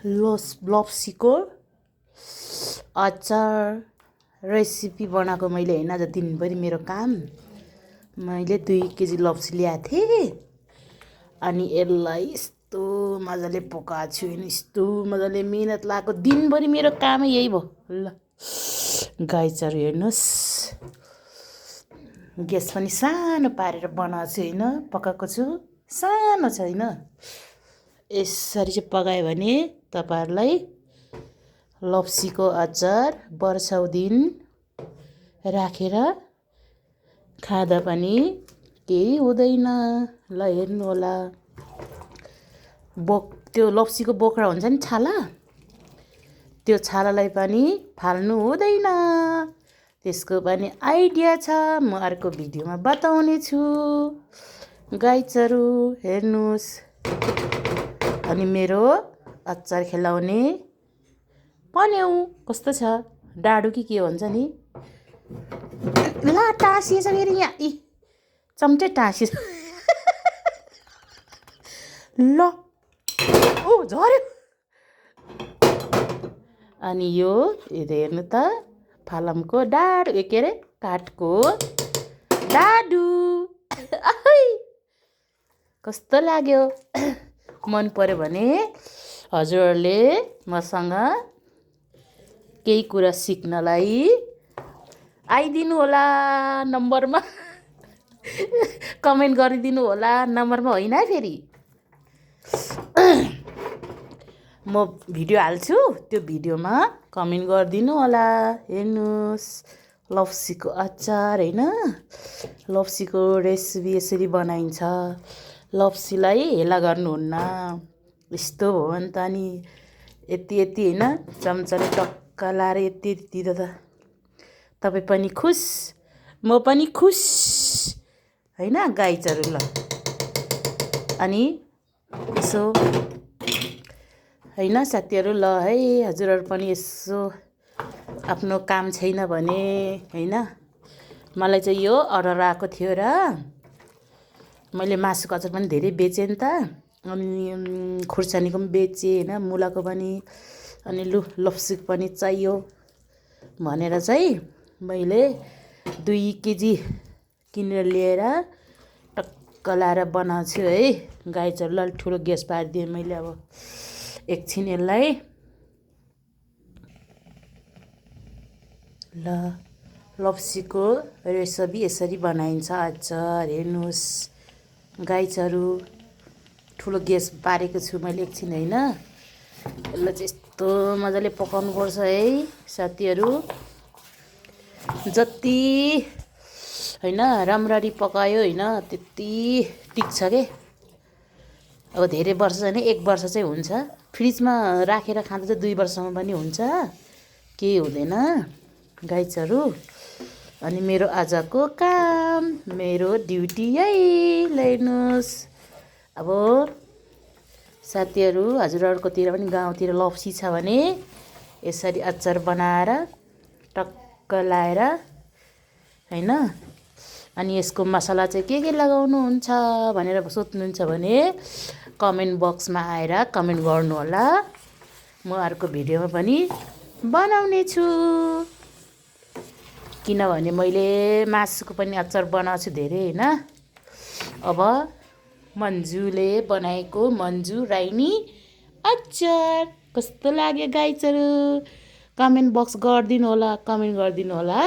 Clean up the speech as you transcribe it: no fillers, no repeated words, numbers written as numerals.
लप्सीको अचार रेसिपी बनाएको मैले होइन। आज दिनभरि मेरो काम, मैले 2 केजी लप्सी ल्याएको थिएँ अनि यसलाई यस्तो मजाले पकाएको छु। यस्तो मजाले मिहिनेत लगाएको, दिनभरि मेरो कामै यही भयो। ल गाइजहरू हेर्नुहोस्, ग्यास पनि सानो पारेर बनाएको छु होइन, पकाएको छु, सानो छ होइन। यसरी चाहिँ पकायो भने तपाईँहरूलाई लप्सीको अचार वर्षौँ दिन राखेर खाँदा पनि केही हुँदैन। ल हेर्नु होला, त्यो लप्सीको बोक्रा हुन्छ नि, छाला, त्यो छालालाई पनि फाल्नु हुँदैन। त्यसको पनि आइडिया छ, म अर्को भिडियोमा बताउने छु। गाइजहरू हेर्नुहोस्, अनि मेरो अचार खेलाउने पन्यौ कस्तो छ, डाडु कि के भन्छ नि। ल टाँसिएछ फेरि यहाँ, चम्चे टाँसिएछ। ल ओ झऱ्यो। अनि यो हेर्नु त, फलामको डाडु, के अरे काठको डाडु। कस्तो लाग्यो? मन पर्यो भने हजुरहरूले मसँग केही कुरा सिक्नलाई आइदिनु होला नम्बरमा। कमेन्ट गरिदिनु होला नम्बरमा, होइन फेरि म भिडियो हाल्छु, त्यो भिडियोमा कमेन्ट गरिदिनु होला। हेर्नुहोस्, लप्सीको अचार होइन, लप्सीको रेसिपी यसरी बनाइन्छ। लप्सीलाई हेला गर्नुहुन्न, यस्तो हो भने त अनि यति होइन, चम्चाले टक्क लाएर यति दिँदा त तपाईँ पनि खुस, म पनि खुस होइन गाइजहरू। ल अनि यसो होइन साथीहरू, ल है हजुरहरू पनि यसो आफ्नो काम छैन भने होइन, मलाई चाहिँ यो अर्डर आएको थियो र मैले मासुको अचार पनि धेरै बेचेँ नि त, अनि खुर्सानीको पनि बेचेँ होइन, मुलाको पनि, अनि लप्सीको पनि चाहियो भनेर चाहिँ मैले 2 केजी किनेर ल्याएर टक्क लाएर बनाएको छु है गाइजहरू। ल ठुलो ग्यास पारिदिएँ मैले, अब एकछिन यसलाई ल लप्सीको रेसिपी यसरी बनाइन्छ अचार। हेर्नुहोस् गाइजहरू, ठुलो ग्यास पारेको छु मैले एकछिन होइन। यसलाई चाहिँ यस्तो मजाले पकाउनुपर्छ है साथीहरू, जति होइन राम्ररी पकायो होइन त्यति टिक्छ के। अब धेरै वर्ष चाहिँ 1 वर्ष चाहिँ हुन्छ, फ्रिजमा राखेर खाँदा चाहिँ 2 वर्षसम्म पनि हुन्छ, केही हुँदैन गाइजहरू। अनि मेरो आजको काम, मेरो ड्युटी यही। हेर्नुहोस् अब साथीहरू, हजुरहरूकोतिर पनि गाउँतिर लप्सी छ भने यसरी अचार बनाएर टक्क लाएर होइन, अनि यसको मसला चाहिँ के लगाउनुहुन्छ भनेर सोध्नुहुन्छ भने कमेन्ट बक्समा आएर कमेन्ट गर्नु होला, म अर्को भिडियोमा पनि बनाउने छु। किनभने मैले मासुको पनि अचार बनाएको छु धेरै होइन। अब मन्जुले बनाएको मन्जु राइनी अचार कस्तो लाग्यो गाइजहरू, कमेन्ट बक्स गरिदिनु होला, कमेन्ट गरिदिनु होला।